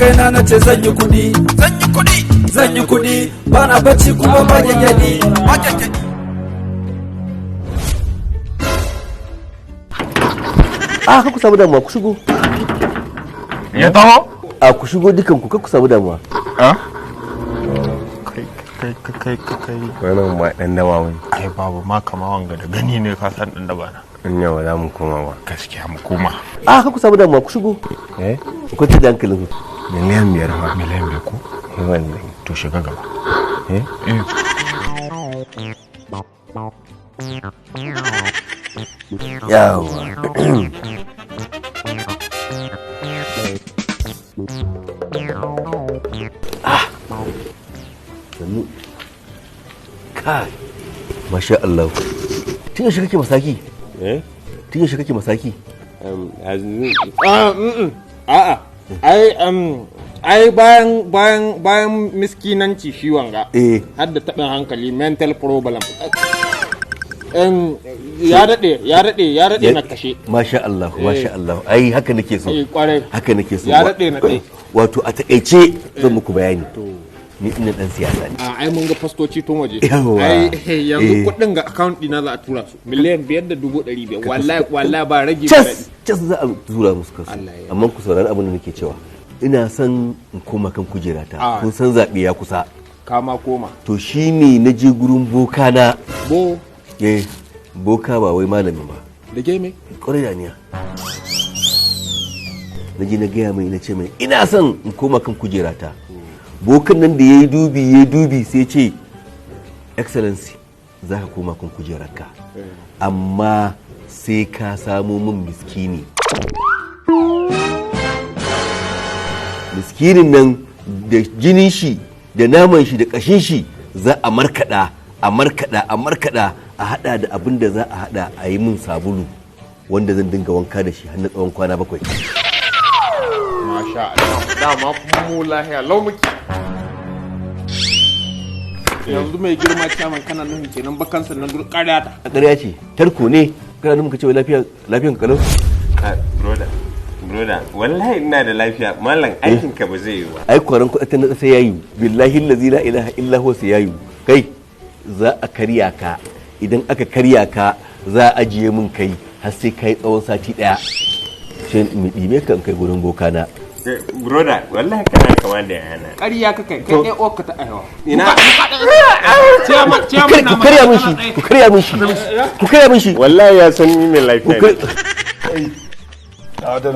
Kaina na ce zan yi kuɗi, zan yi kuɗi, zan yi kuɗi, bana bacci kuma ba gyangyaɗi, ba gyangyaɗi. A ka ku samu damuwa, ku shigo. Ya taho? A ku shigo dukan ku, ku samu damuwa. A kai kai kai kai kai. Wannan ba dan dawa wani. Ai babu ma kama wanga da gani ne ka san dan daba na. Anya ba za mu koma ba. Gaskiya mu koma. A ka ku samu damuwa, ku shigo. Eh. Ku kwantar da hankalin ku. 5 miliyan fa. 5 miliyan ko? Wallahi. To shiga gaba. Eh. Eh. Yawa. Ah. Sannu. Kai. Masha Allah. Tun yaushe kake masaki? Eh. Tun yaushe kake masaki? A'a, ai bayan miskinanci shi wanga. Eh. Har da taɓin hankali, mental problem. Ya daɗe, ya daɗe, ya daɗe na kashe. Masha Allah, masha Allah. Ai haka nake so. Eh, kwarai. Haka nake so. Ya daɗe na ɗai. Wato a takaice zan muku bayani. Ni ina dan siyasa ne. A ai mun ga fastoci tun waje. Yawwa. Ai yanzu Eh. kuɗin ga account ɗina za a tura su. 5,500,000. Wallahi wallahi ba rage ba daɗi. Cas cas za a tura musu kasu. Allah ya. Amma ku saurari abin da nake cewa. Ina son in koma kan kujerata. Ah. Kun san zaɓe ya kusa. Kama koma. To shine na je gurin boka na. Bo. Eh, boka ba wai malami ba. Da geme. Kwarai da aniya. Na je na gaya mai, na ce mai ina son in koma kan kujerata. Bokan nan da ya yi dubi ya yi dubi sai ce, "Excellency, za ka koma kan kujerarka, amma sai ka samo min miskini. Miskinin nan da jinin shi da naman shi da kashin shi za a markaɗa, a markaɗa, a markaɗa, a haɗa da abin da za a haɗa, a yi min sabulu wanda zan dinga wanka da shi har na tsawon kwana 7." Masha Allah. Dama kuma mu lahiya lau muke. Yanzu mai girma ciyaman, kana nufin kenan bakan sannan duk ƙarya ta. A ƙarya ce, tarko ne. Kana nufin ka ce wai lafiya lafiyan kalau? Ah, broda. Broda, wallahi ina da lafiya. Mallam, aikin ka ba zai yi ba. Ai kwaran kuɗin na sai yayi, billahi allazi la ilaha illa huwa sai yayi. Kai za a karya ka, idan aka karya ka za a ajiye min kai har sai kai tsawon sati ɗaya, sai mu ɗibe ka in kai gurin boka na. Eh, broda, wallahi kana kama da yana. Ƙarya ka kai, kai ɗaya uwarka ta aiwa. Ina. Ciyaman, ciyaman na Ku karya min shi, ku karya min shi, ku karya min shi. Wallahi ya san ni mai Ku lafiya ne. kar- Adana.